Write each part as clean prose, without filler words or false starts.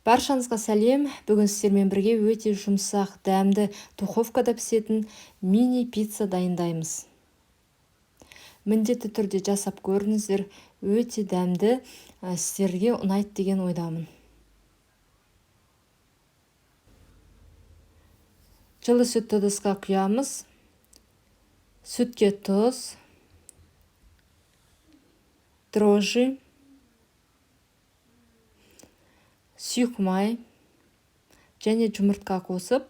Баршаңызға сәлем. Бүгін сіздермен бірге өте жұмсақ, дәмді духовкада пісетін мини пицца дайындаймыз. Міндетті түрде жасап көріңіздер, өте дәмді, сіздерге ұнайды деген ойдамын. Жылы сүтті ыдысқа құямыз. Сүтке тұз, дрожжи, сұйық май және жұмыртқа қосып,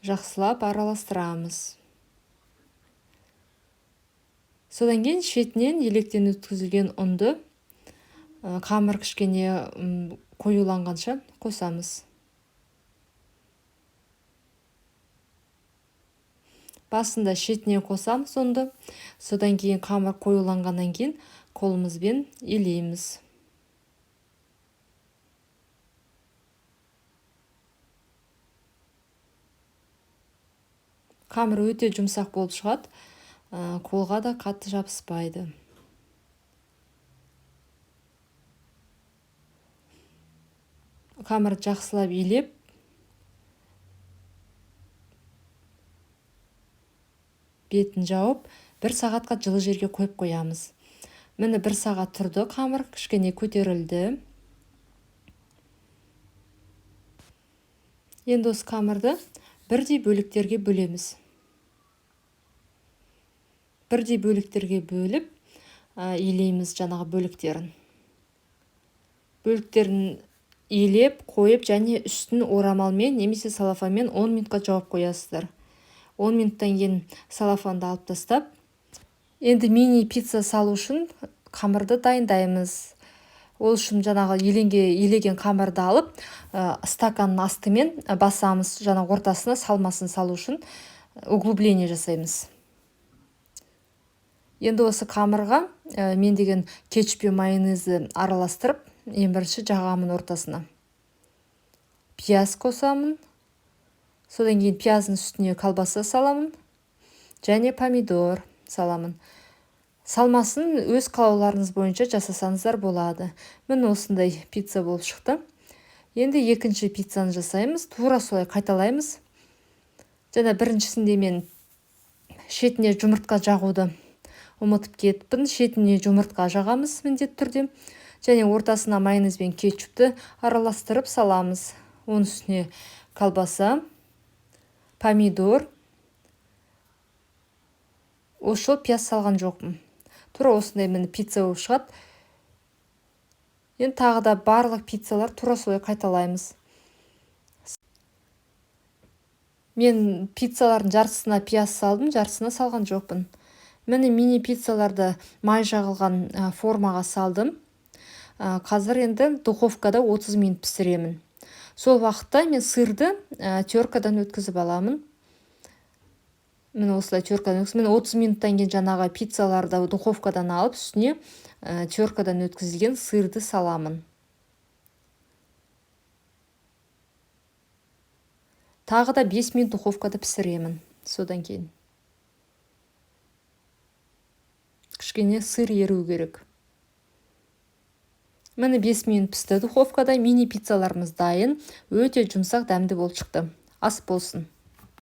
жақсылап араластырамыз. Содан кейін шетінен електен өткізілген ұнды қамыр кішкене қоюланғанша қосамыз. Басында шетінен қосамыз ұнды, содан кейін қамыр қоюланғаннан кейін қолымызбен елейміз. Қамыр өте жұмсақ болып шығады, қолға да қатты жабыспайды. Қамырды жақсылап илеп, бетін жауып, 1 сағатқа жылы жерге қойып қоямыз. Міне 1 сағат тұрды қамыр, кішкене көтерілді. Енді осы қамырды бірдей бөліктерге бөлеміз. Бірдей бөліктерге бөліп, илейміз жаңағы бөліктерін. Бөліктерін илеп, қойып және үстін орамалмен немесе салафанмен 10 минутқа жауып қоясыздар. 10 минуттан кейін салафанды алып тастап, енді мини пицца салу үшін қамырды дайындаймыз. Ол үшін жаңағы елеген қамырды алып, стаканның астымен басамыз, жаңа ортасына салмасын салу үшін углубление жасаймыз. Енді осы қамырға мен деген кетчуп пен майонезді араластырып, ең бірінші жағамын ортасына. Пияз қосамын. Содан кейін пияздың үстіне колбаса саламын және помидор саламын. Салмасын өз қалауларыңыз бойынша жасасаңыздар болады. Міне осындай пицца болып шықты. Енді екінші пиццаны жасаймыз. Тура солай қайталаймыз. Жаңа біріншісінде мен шетіне жұмыртқа жағуды ұмытып кетіппін. Шетіне жұмыртқа жағамыз міндетті түрде. Және ортасына майонез бен кетчупті араластырып саламыз. Оның үстіне колбаса, помидор. Осы жолы пияз салған жоқпын. Тура осындай міне пицца болып шығады. Енді тағы да барлық пиццалар тура солай қайталаймыз. Мен пиццалардың жартысына пияз салдым, жартысына салған жоқпын. Міне мини пиццаларды май жағылған формаға салдым. Қазір енді духовкада 30 минут пісіремін. Сол уақытта мен сырды теркадан өткізіп аламын. Міне осылай теркадан өткізіп, міне 30 минуттан кейін жаңағы пиццаларды духовкадан алып, үстіне теркадан өткізілген сырды саламын. Тағы да 5 минут духовкада пісіремін. Содан кейін кішкене сыр еру керек. Міне 5 минут пісті духовкада, мини пиццаларымыз дайын, өте жұмсақ дәмді болып шықты. Ас болсын.